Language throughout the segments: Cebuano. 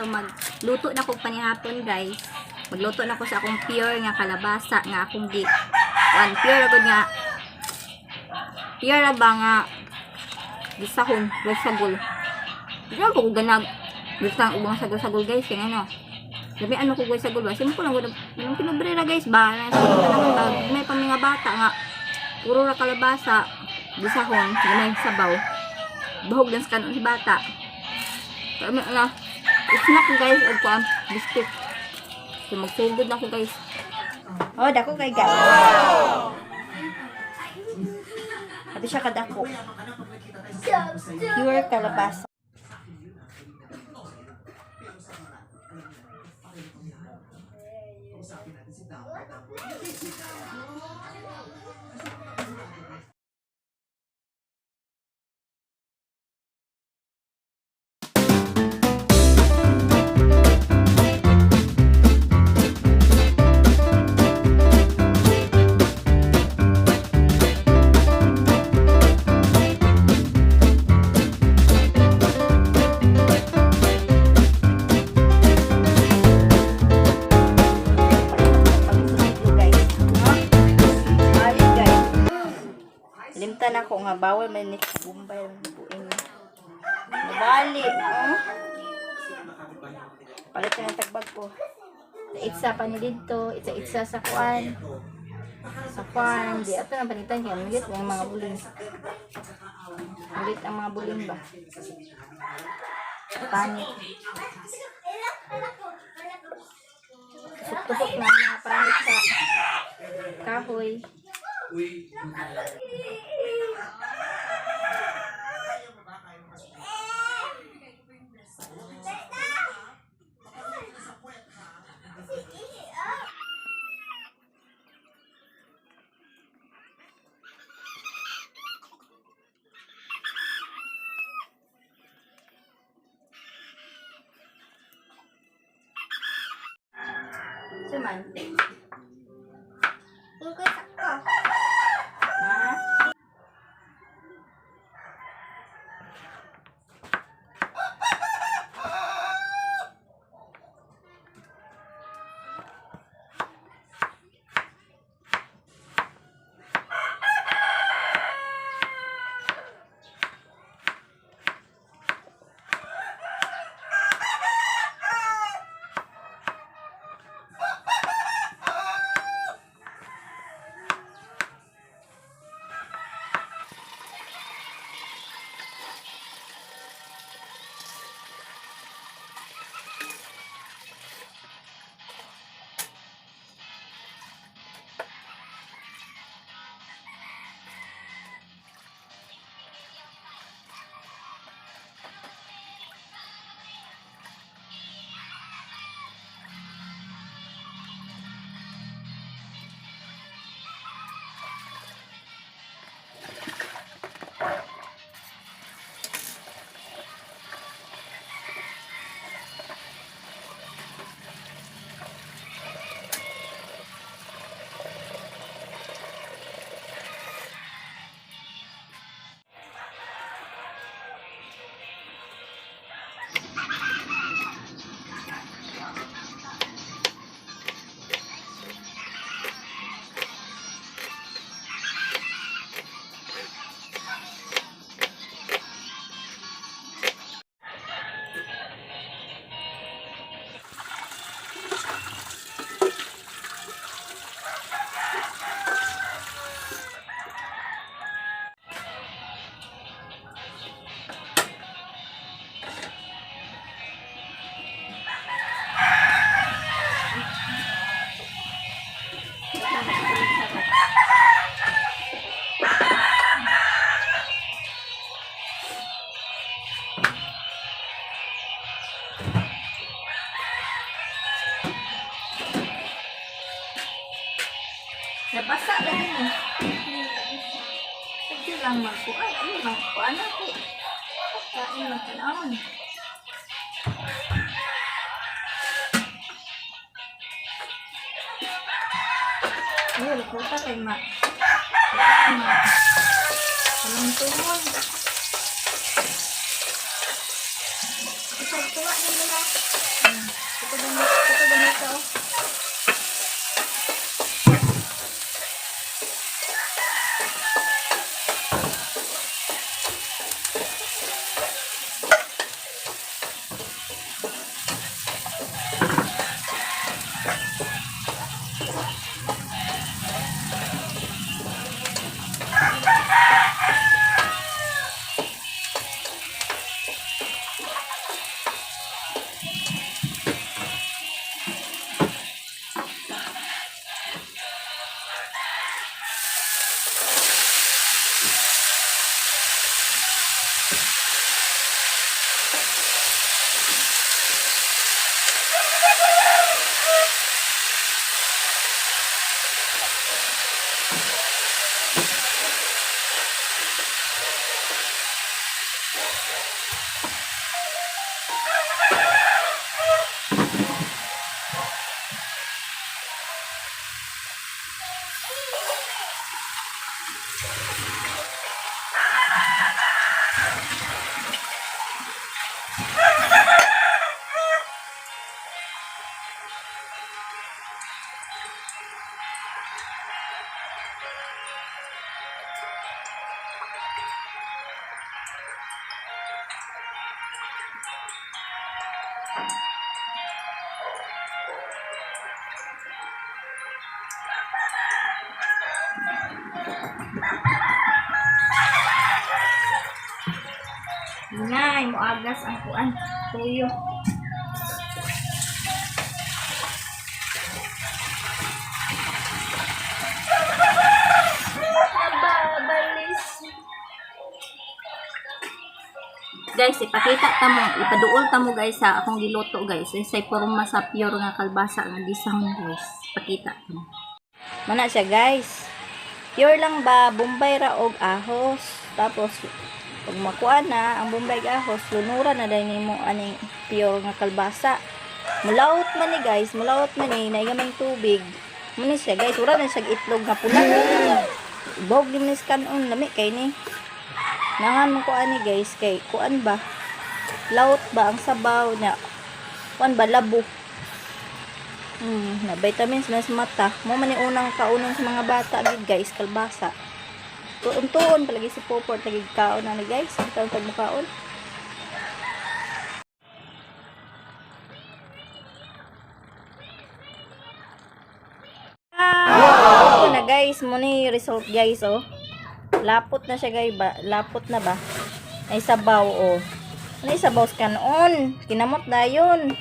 So magluto na ko panihapon, guys. Magluto na ko sa akong pure nga kalabasa nga akong gi one pure agad nga pure ra ba nga gisahon sagol. Di ba ko ganag gustang ubang sagol-sagol, guys, kay ano. Labi ano ko guys sagol ba? Simple lang gud. Anong pinubre ra, guys, ba? Nasa naman ba? May pa mga bata nga puro ra kalabasa, gisahon, gamay sabaw. Bahog lang sa kanon si bata. Kaya may ano, snack ko, guys, og kuan, biscuit. So magsugod na ko, guys. Oh, dako kay guys. Sabi siya kadako. Pure kalabasa. Pagsusulo, guys. No? Bali, guys. Limtan ako nga bawal man ni Bombay ang buing. Nabali, oh. Palit na ng tagbag ko. Itsa pa ni didto, itsa-itsa sa kuan. Sa farm, di ato nang panitan kay mulit ang mga buling. Mulit ang mga buling ba. Panit. Tusok-tusok na ang mga panit sa kahoy. Suman. Ingkoy sakto. Ha? Nabasa lagi ni. Sige lang magkuan. Ano magkuan ako? Kain lang tanawon. Ay, lukuta kay ma. Ma. Anong tumon? Isang tuwa na nila. Ito ganito, oh. Nay, muagas ang kuan. Tuyo. Nababalis. Guys, ipakita ta mo, ipaduol ta mo, guys, sa akong giluto, guys. Say porma sa pure nga kalbasa nga gisahon, guys. Pakita ta mo. Mana siya, guys. Pure lang ba, Bombay ra og ahos. Tapos pag makuha na ang Bombay ug ahos, lunura na dahil nimo aning pure nga kalbasa. Mulawot man ni, guys, mulawot man ni, naay gamay tubig. Muna siya, guys, wala na siya itlog nga pula. Ibog din ni sa kanon, lami kay ni. Nangan mo ko ani, guys, kay kuan ba? Lawot ba ang sabaw na kuan ba labo? Na vitamins na sa mata. Mo man ni unang kaunon sa mga bata gid, guys, kalbasa. Tuon-tuon palagi si Poport lagi kaon na ni, guys. Bitaw pag mukaon. Ah, na, guys, mo ni result, guys, oh. Lapot na siya, guys, ba? Lapot na ba? Ay sabaw, oh. Ano sabaw sa kanon? Kinamot dayon.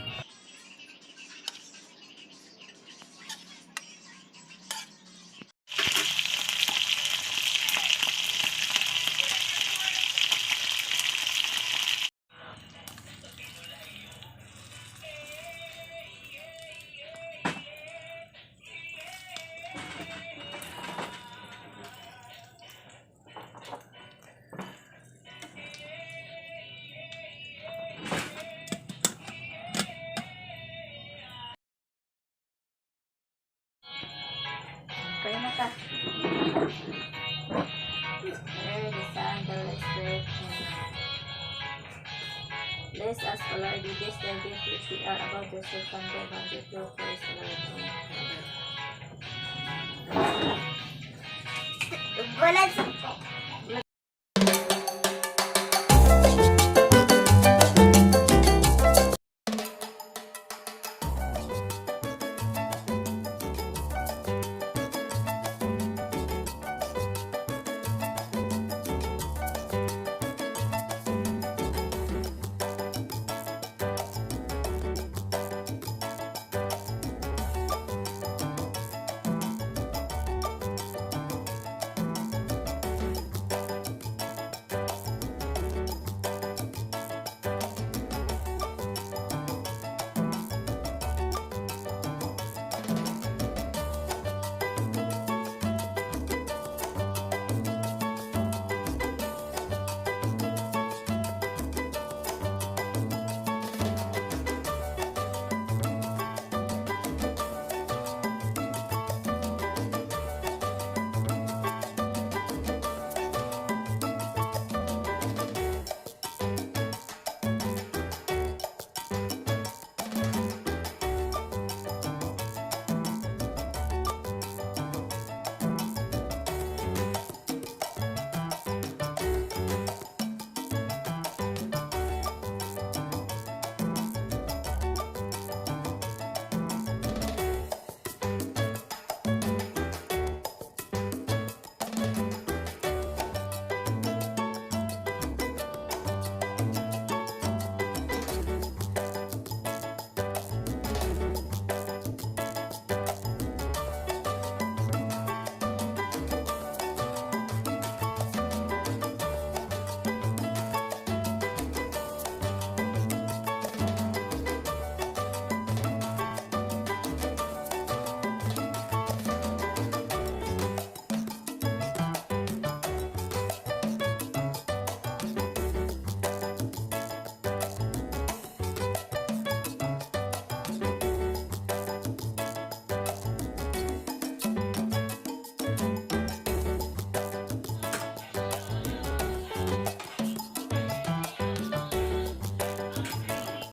Pray na ta. There, the Son, the Holy Spirit. Amen. Bless us, O Lord, with this thy gift which we are about to receive from thy bounty through Christ our Lord. Amen. Wala sa